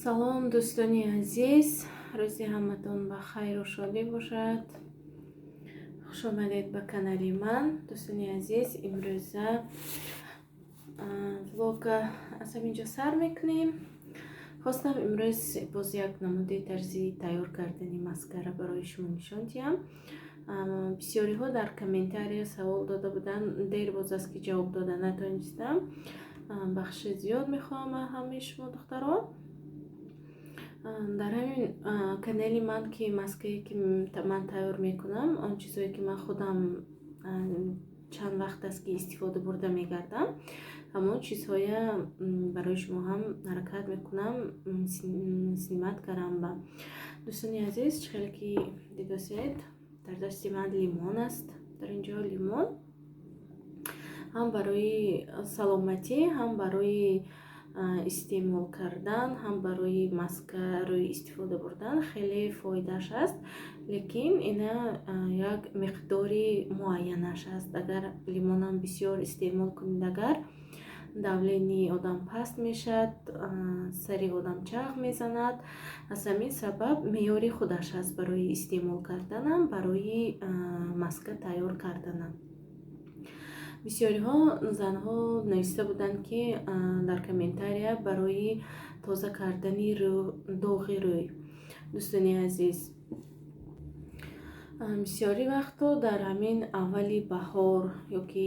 Салом, дӯстони азиз, рӯзи ҳаматон ба хайру шодӣ бошад. Хушомадед ба канали ман. Дӯстони азиз, имрӯза влога аз ҳамин ҷо сар мекунем. Хостам имрӯз боз як намуди тарзи тайёр кардани маскара барои шумо нишон диҳам. Бисёриҳо дар комментария савол дода буданд, дер боз аст, ки ҷавоб дода натонистам. Бахши зиёд мехоҳам аз ҳамаи шумо, духтаро. Дар ҳамин канали ман, ки маскае, ки ман тайёр мекунам, он чизое, ки ман худам чанд вақт аст, ки истифода бурда мегардам, ҳамон чизҳоя барои шумо ҳам ҳаракат мекунам снимать кардам. Ба дӯстони азиз, чӣ хеле ки дидосед, дар дасти ман лимон аст. Дар ин ҷо лимон ҳам барои саломатӣ, ҳам барои истеъмол кардан, ҳам барои маска рӯи истифода бурдан хеле фоидааш аст, лекин ина як миқдори муайянаш аст. Агар лимонам бисёр истеъмол кунед, агар давление одам паст мешавад, сари одам чағ мезанад. Аз ҳамин сабаб меъёри худаш аст барои истеъмол карданам, барои маска тайёр карданам. Бисёриҳо занҳо нависта буданд, ки дар комментария барои тоза кардани доғи рӯй. Дӯстони азиз, бисёри вақто дар ҳамин аввали баҳор ё ки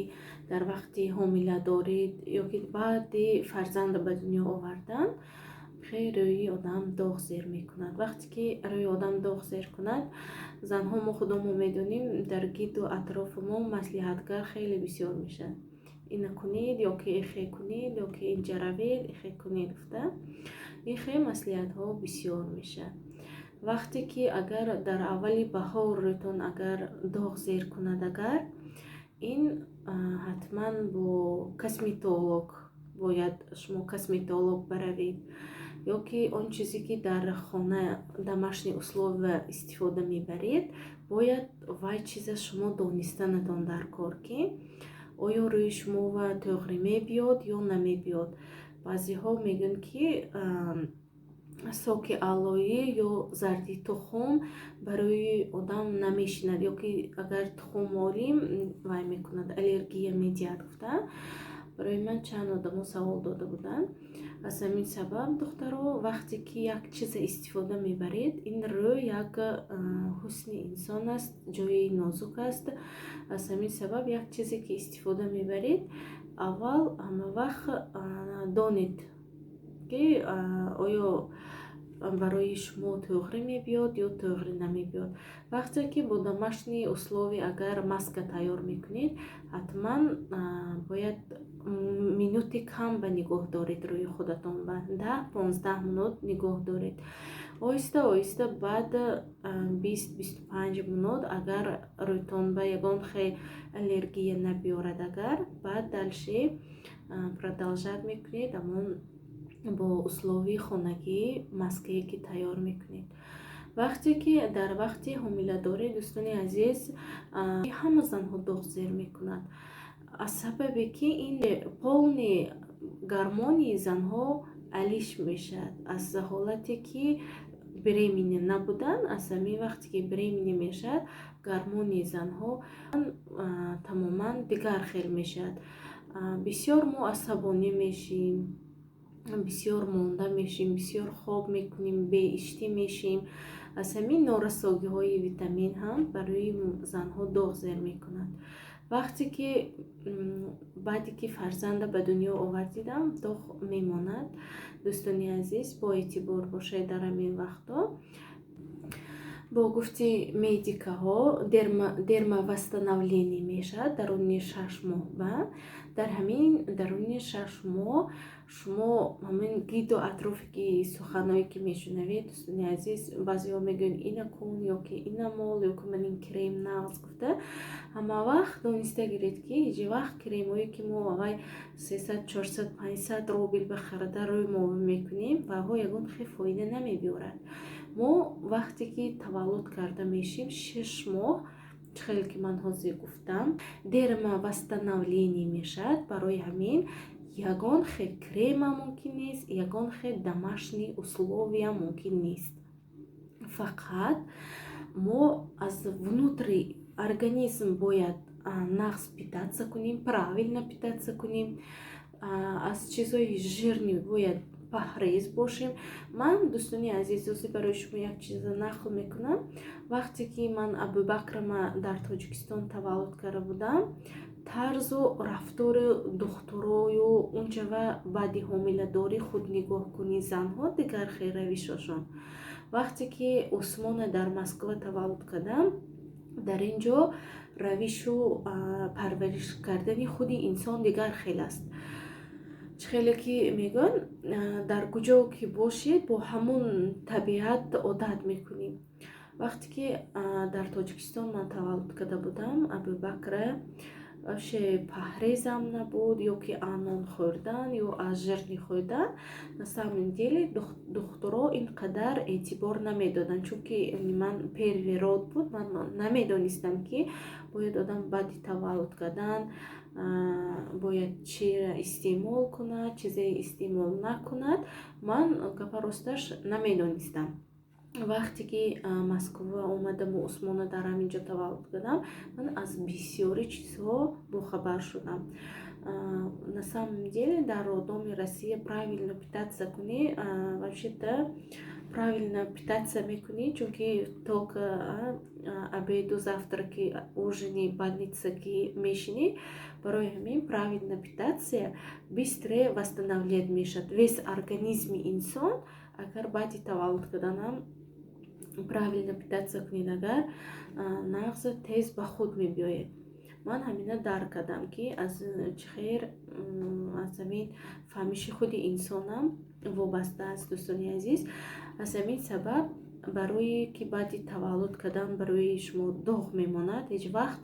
дар вақти ҳомиладорӣ, ё ки баъди фарзанда ба дунё овардан, хеле рӯи одам доғ зер мекунад. Вақте ки рӯи одам доғ зер кунад, занҳо мо худомо медонем, дар гирду атрофи мо маслиҳатгар хеле бисёр мешавад: ина кунед, ё ки ихе кунед, ё ки инҷа равед, ихе кунед гуфта, ин хеле маслиҳатҳо бисёр мешавад. Вақте ки агар дар аввали баҳор рӯйтон агар доғ зер кунад, агар ин ҳатман бо косметолог, бояд шумо косметолог баравед, ё ки он чизе, ки дар хона, домашний условия истифода мебаред, бояд вай чиза шумо донистанатон дар кор, ки оё рӯи шумо ва тӯғрӣ мебиёд ё намебиёд. Баъзеҳо мегӯянд, ки соки алоӣ ё зарди тухм барои одам намешинад, ё ки агар тухм молим, вай мекунад, аллергия медиҳад гуфта, барои ман чанд одамо савол дода буданд. Аз ҳамин сабаб, духтаро, вақте ки як чиза истифода мебаред, ин рӯй як ҳусни инсон аст, ҷои нозук аст. Аз ҳамин сабаб як чизе, ки истифода мебаред, аввал ҳама вақт донед, ки оё барои шумо тӯғрӣ мебиёд ё тӯғрӣ намебиёд. Вақте ки бо домашний условия агар маска тайёр мекунед, ҳатман бояд минути кам ба нигоҳ доред рӯи худатон, ба 10-15 минут нигоҳ доред. Оҳиста оҳиста баъд 20-25 минут агар рӯйтон ба ягон хел аллергия набиёрад, агар баъд дальше продолжать мекунед ҳамон бо условияи хонагӣ маскае, ки тайёр мекунед. Вақте ки дар вақти ҳомиладорӣ, дӯстони азиз, ҳама занҳо доғ зер мекунад, аз сабабе ки ин полный гормони занҳо алиш мешавад. Аз ҳолате ки беременна набуданд, аз ҳамин вақте ки беременна мешавад, гормони занҳо тамоман дигар хел мешавад. Бисёр мо асабонӣ мешем, бисёр монда мешем, бисёр хоб мекунем, беиштӣ мешем. Аз ҳамин норасогиҳои витамин ҳам барои занҳо доғ зер мекунад. Вақте ки баъде ки фарзанда ба дунё овардидам, доғ мемонад. Дӯстони азиз, боэътибор бошед дар ҳамин вақтҳо. Бо гуфти медикаҳо, дермавосстановление мешавад даруни 6 моҳ. Ба дар ҳамин даруни 6 моҳ шумо ҳамин гирду атрофе ки суханое, ки мешунавед, дӯстони азиз, баъзеҳо мегӯянд: ина кун, ё ки ина мол, ё ки ман ин крем нағз гуфта, ҳама вақт дониста гиред, ки ҳеҷ вақт кремҳое, ки мо аввай 300, 400, 500 рубл ба харида рӯй мо мекунем, ваҳо ягон хел фоида намебиёрад. Мо вақте ки таваллуд карда мешем, 6 моҳ, хеле ки ман ҳозир гуфтам, дермавосстановление мешавад. Барои ҳамин Ягон хел крема мумкин нест, ягон хел домашний условия мумкин нест. Фақат мо аз внутри организм бояд нағз питаться кунем, правильно питаться кунем, аз чизҳои жирный бояд паҳрез бошем. Ман, дӯстони азиз, ҳозир барои шумо як чиза нақл мекунам. Вақте ки ман Абубакрама дар Тоҷикистон таваллуд карда будам, тарзу рафтори духтурою унҷава баъди ҳомиладорӣ, худнигоҳкунии занҳо дигар хел равишошон. Вақте ки Усмона дар Москва таваллуд кардам, дар ин ҷо равишу парвариш кардани худи инсон дигар хел аст. Чӣ хеле ки мегӯянд, дар куҷо ки бошед, бо ҳамун табиат одат мекунӣ. Вақте ки дар Тоҷикистон ман таваллуд карда будам Абубакра, вообще паҳрезам набуд, ё ки нон хӯрдан, ё аз жирный хӯрдан. На самом деле духтуро ин қадар эътибор намедоданд, чунки ман первый род буд. Ман намедонистам, ки бояд одам баъди таваллуд кардан бояд чиро истеъмол кунад, чизе истеъмол накунад. Ман, гапа росташ, намедонистам. Вақте ки Москва омадаму Усмона дар ҳамин ҷо таваллуд кардам, ман аз бисёри чизҳо бохабар шудам. На самом деле дар роддоми Россия правильно питаться кунӣ, вообще-то правильно питаться мекунӣ, чунки только обеду, завтраки, ужини больница ки мешинӣ. Барои ҳамин правильно питаться быстрее восстановлять мешавад весь организми инсон. Агар баъди таваллуд карданам правильно питаться кунед, агар нағз, тез ба худ мебиёед. Ман ҳамина дарк кардам, ки аз чӣ хел аз ҳамин фаҳмиши худи инсонам вобаста аст, дӯстони азиз. Аз ҳамин сабаб, барое ки баъди таваллуд кардан барои шумо доғ мемонад, ҳеҷ вақт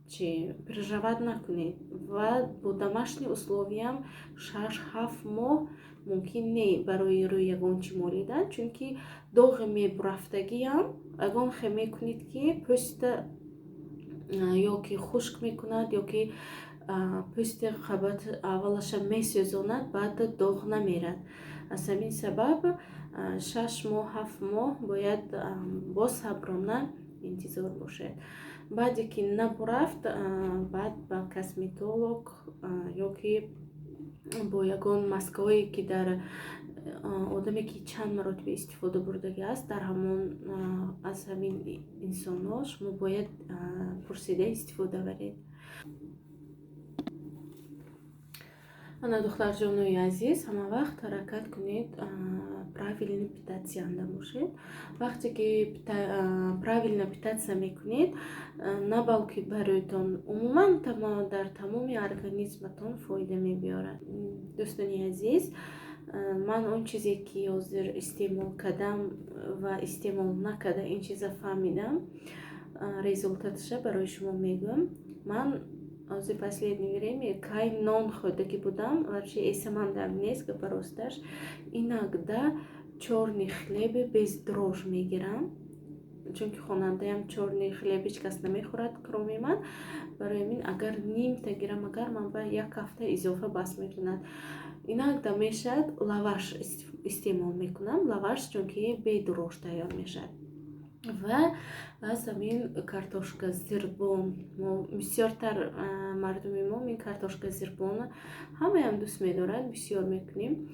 чи переживать накунед ва бо домашний условиям 6-7 моҳ мумкин не барои рӯи ягон чӣ молидан, чунки доғи мебурафтагиам ягон хел мекунед, ки пӯста ё ки хушк мекунад, ё ки пӯсти қабат аввалаша месӯзонад, баъд доғ намерад. Аз ҳамин сабаб 6 моҳ, 7 моҳ бояд босаброна интизор бошед. Баъде ки набурафт, баъд ба косметолог ё ки бо ягон маскаҳое, ки дар одаме, ки чанд маротиба истифода бурдагӣ аст, дар ҳамон аз ҳамин инсонҳо шумо бояд пурсида истифода баред. Ана, духтарҷонои азиз, ҳама вақт ҳаракат кунед, правильно питаться бошед. Вақте ки правильно питаться мекунед, на балки бароятон, умуман дар тамоми организматон фоида мебиёрад. Дӯстони азиз, ман он чизе ки ҳозир истеъмол кардам ва истеъмол накарда, ин чиза фаҳмидам, результаташа барои шумо мегӯям. Ман ҳозир последнее время кай нон хӯрдагӣ будам, вообще эсамандам нест, гапа росташ. Иногда чёрный хлеби без дрожж мегирам, чунки хонандаям чёрный хлеб ҳеҷ кас намехӯрад, кроме ман. Барои ҳамин агар нимта гирам, агар ман ба як ҳафта изофа бас мекунад. Иногда мешавад, лаваш истеъмол мекунам, лаваш, чунки бе дрожж тайёр мешавад. Ва аз ҳамин картошка зирбон, мо бисёртар, мардуми мо ин картошка зирбона ҳамаям дӯст медорад, бисёр мекунем.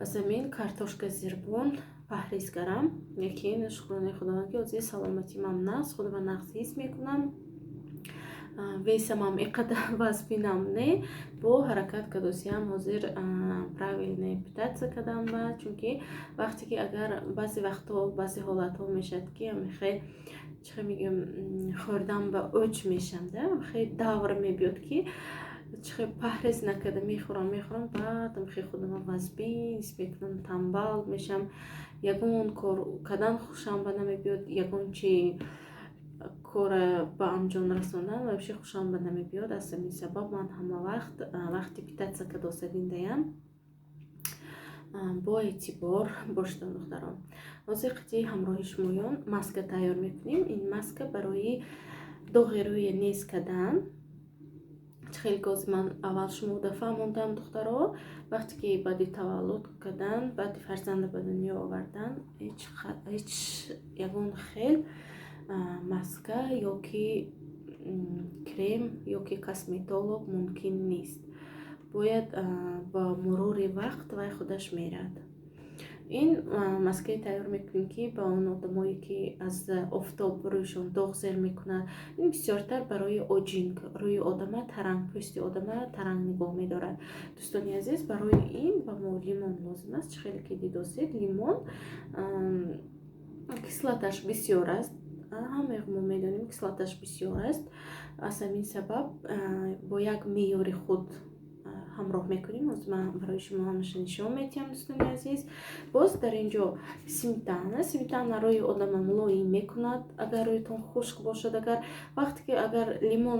Аз ҳамин картошка зирбон паҳрез кардам, лекин шукронаи Худованд, ки ҳозир саломатимам нағз, худро нағз ҳис мекунам, весамам ин қадар вазбинам не. Бо ҳаракат кардосиам, ҳозир правильно питаться кардам. Ба чунки вақте ки агар баъзе вақтҳо, баъзе ҳолатҳо мешавад, ки хел чӣ мегӯям, хӯрдан ба оч мешам да, хел давр мебиёд, ки чихел паҳрез накарда мехӯрам, мехӯрам, баъдам хел худама вазбин ҳис мекунам, тамбал мешам, ягон кор кардан хушам ба намебиёд, ягон чи кора ба анҷом расондан вообще хушам ба намебиёд. Аз ҳамин сабаб ман ҳама вақт вақти питаться кадосадиндаям бо эътибор бошедон, духтарон. Ҳозир қити ҳамроҳи шумоён маска тайёр мекунем. Ин маска барои доғи рӯя нез кардан. Хеле гози ман аввал шумо дафъа мондам, духтаро, вақте ки баъди таваллуд кардан, баъди фарзанда ба дунё овардан, ҳеҷ ягон хел маска ё ки крем ё ки косметолог мумкин нест. Бояд ба мурури вақт вай худаш мерад. Ин маскае тайёр мекунем, ки ба он одамое, ки аз офтоб рӯйшон доғ зер мекунад, ин бисёртар барои оҷинг, рӯи одама таранг, пӯсти одама таранг нигоҳ медорад. Дӯстони азиз, барои ин ба мо лимон лозим аст. Чӣ хеле ки дидосед, лимон кислоташ бисёр аст. Ҳамаи мо медонем, кислоташ бисёр аст. Аз ҳамин сабаб бо як меъёри худ ҳамроҳ мекунем. Ҳозир ман барои шумо ҳамаша нишон медиҳам, дӯстони азиз. Боз дар ин ҷо сметана. Сметана рӯи одама мулоим мекунад, агар рӯйтон хушк бошад. Агар вақте ки агар лимон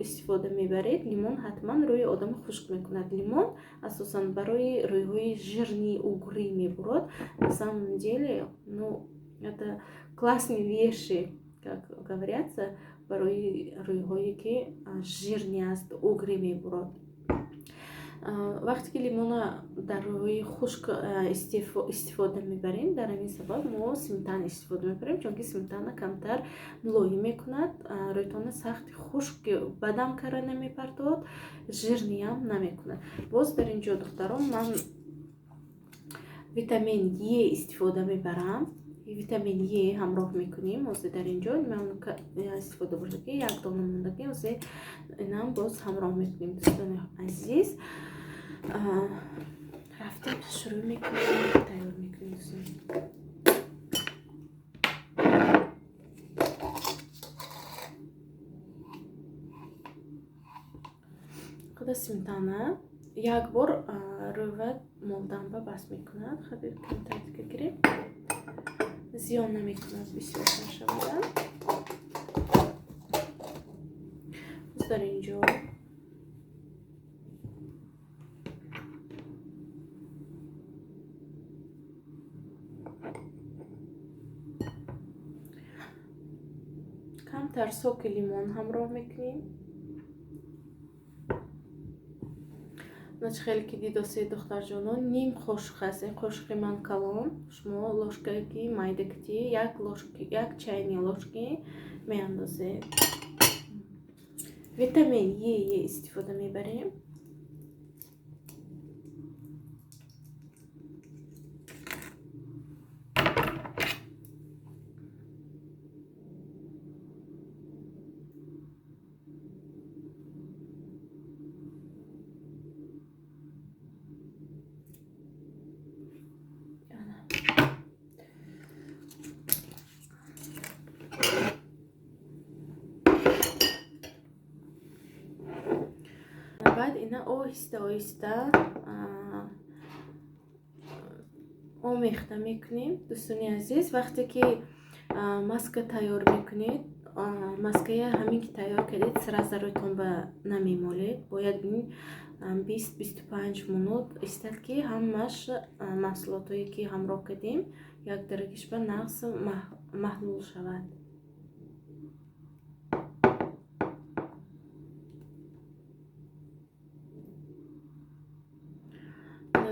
истифода мебаред, лимон ҳатман рӯи одама хушк мекунад. Лимон асосан барои рӯйҳои жирный, угри мебурад. На самом деле, ну, это классные вещи, как говорятся, барои рӯйҳое ки жирный аст, угри мебурад. Вақте ки лимона дар рӯи хушк истифода мебарем, дар ҳамин сабаб мо сметана истифода мебарем, чунки сметана камтар мулоим мекунад, рӯйтона сахти хушк бадам кара намепартоад, жирный ам намекунад. Боз дар ин ҷо, духтарон, ман витамин Е истифода мебарам. Витамин Е ҳамроҳ мекунем. Ҳозир дар ин ҷо ман истифода бурдаги, як дона мондаги, ҳозир инам боз ҳамроҳ мекунем. Дӯстони азиз, рафтем, шурӯъ мекунем, тайёр мекунем, дӯстон. Худа сметана як бор рӯва молданба бас мекунад. Хабир камтар дига гирем, зиён намекунад бисёртар шавада. Дар ин ҷо камтар соки лимон ҳамроҳ мекунем. Хеле ки дидосед, духтарҷонон, ним қошуқ аст. Ин қошуқи ман калон, шумо ложка ки майдакти, як ложки, як чайный ложки меандозед. Витамин Е истифода мебарем. Баъд ина оҳиста оҳиста омехта мекунем. Дӯстони азиз, вақте ки маска тайёр мекунед, маская ҳамин ки тайёр кардед, сразу рӯйтон ба намемолед. Бояд 20-25 минут истад, ки ҳамаш маҳсулотое ки ҳамроҳ кардем, як дарагиш ба нағз маҳлул шавад.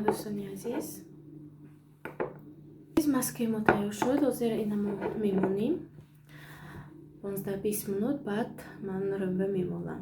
Дӯстони азиз, маскаи мо тайёр шуд. Ҳозир ина мо мемонем 15-20 минут, баъд ман рӯмба мемолам.